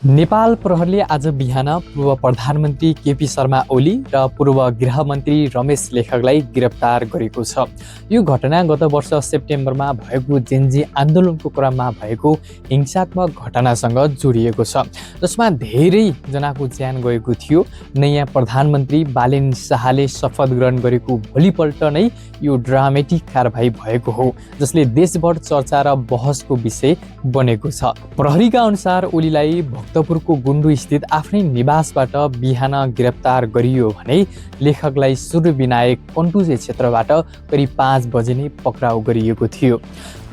नेपाल प्रहरीले आज बिहान पूर्व प्रधानमन्त्री केपी शर्मा ओली र पूर्व गृहमन्त्री रमेश लेखकलाई गिरफ्तार गरेको छ। यो घटना गत वर्ष सेप्टेम्बरमा भएको जेन्जी आन्दोलनको क्रममा भएको हिंसात्मक घटनासँग जोडिएको छ, जसमा धेरै जनाको ज्यान गएको थियो। नयाँ प्रधानमन्त्री बालेन शाहले शपथ ग्रहण गरेको भोलिपल्ट नै यो ड्रामेटिक कारबाही भएको हो, जसले देशभर चर्चा र बहसको विषय बनेको छ। प्रहरीका अनुसार ओलीलाई भक्तपुरको गुन्डु स्थित आफ्नै निवासबाट बिहान गिरफ्तार गरियो भने लेखकलाई सूर्यविनायक कन्टुजे क्षेत्रबाट करिब 5 बजे नै पक्राउ गरिएको थियो।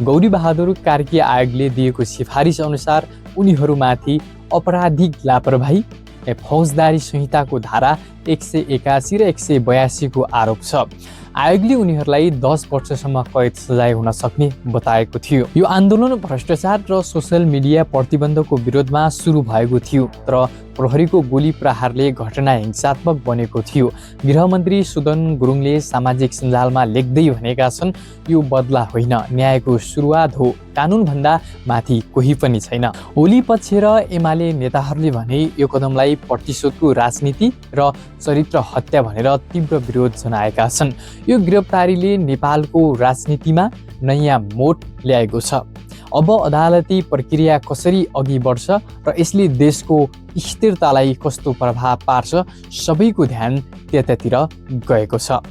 गौरी बहादुर कार्की आयोगले दिएको सिफारिस अनुसार उनीहरूमाथि आपराधिक लापरवाही, फौजदारी संहिताको धारा 181 र 182 को आरोप छ। आयोगले उनीहरूलाई 10 वर्षसम्म कैद सजाय हुन सक्ने बताएको थियो। यो आन्दोलन भ्रष्टाचार र सोसल मिडिया प्रतिबन्धको विरोधमा सुरु भएको थियो, तर प्रहरीको गोली प्रहारले घटना हिंसात्मक बनेको थियो। गृहमन्त्री सुदन गुरुङले सामाजिक सञ्जालमा लेख्दै भनेका छन्, यो बदला होइन, न्यायको सुरुवात हो, कानुनभन्दा माथि कोही पनि छैन। ओली पक्ष र एमाले नेताहरूले भने यो कदमलाई प्रतिशोधको राजनीति र चरित्र हत्या भनेर तीव्र विरोध जनाएका छन्। यो गिरफ्तारीले नेपालको राजनीतिमा नयाँ मोड ल्याएको छ। अब अदालती प्रक्रिया कसरी अघि बढ्छ र यसले देशको स्थिरतालाई कस्तो प्रभाव पार्छ, सबैको ध्यान त्यतातिर गएको छ।